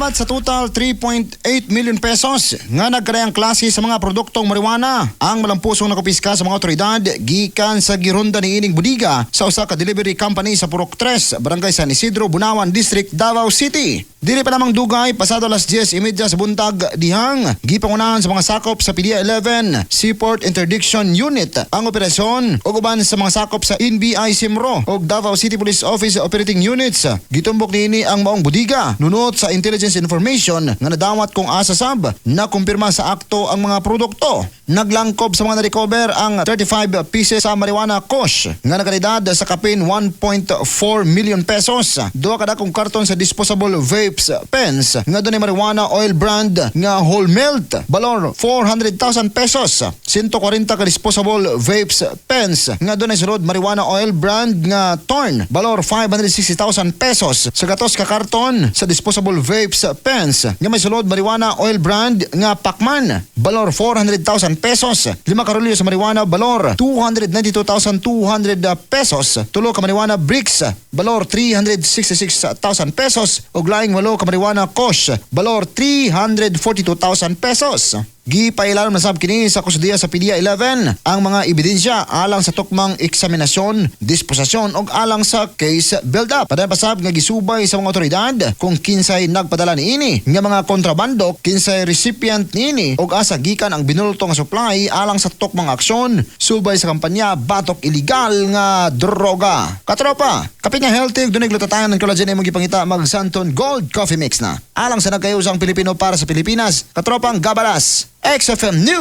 Nasabat sa total 3.8 million pesos nga nagkadaiyang klase sa mga produktong marijuana ang malampusong nakumpiska sa mga otoridad gikan sa gironda niining budiga sa usa ka delivery company sa Purok 3, Barangay San Isidro, Bunawan District, Davao City. Dili pa lamang dugay, pasado alas 10:30 sa buntag dihang gipangunahan sa mga sakop sa PDEA 11 Seaport Interdiction Unit ang operasyon ug uban sa mga sakop sa NBI Simro ug Davao City Police Office Operating Units. Gitumbok niini ang maong budiga nunot sa intelligence information nga nadawat kung asa sab na kumpirma sa akto ang mga produkto. Naglangkob sa mga na-recover ang 35 pieces sa marijuana kush nga nakalidad sa kapin 1.4 million pesos. Duha ka dakong karton sa disposable vapes pens nga dunay marijuana oil brand nga whole melt balor 400,000 pesos. 140 ka disposable vapes pens nga dunay sulod marijuana oil brand nga Torn balor 560,000 pesos. Sa gatos ka karton sa disposable vapes pens nga may sulod marijuana oil brand nga Pacman balor 400,000 pesos. 5 ka rolyo sa marijuana balor 292,200 pesos. 3 ka marijuana bricks balor 366,000 pesos ug laing 8 ka marijuana kush balor 342,000 pesos. Gipailalom na sab kini sa kustodiya sa PDEA 11 ang mga ebidensya alang sa tukmang eksaminasyon, disposisyon ug alang sa case build-up. Padayon pasab nga gisubay sa mga otoridad kung kinsay nagpadala niini nga mga kontrabando, kinsay recipient niini ug asa gikan ang binulto nga supply alang sa tukmang aksyon subay sa kampanya Batok Illegal nga Droga. Katropa, kape nga healthy ug dunay glutathione ng collagen imong gipangita, mag Santon Gold Coffee Mix na. Alang sa nagkayusang Pilipino para sa Pilipinas, Katropang Gabalas, XFM News.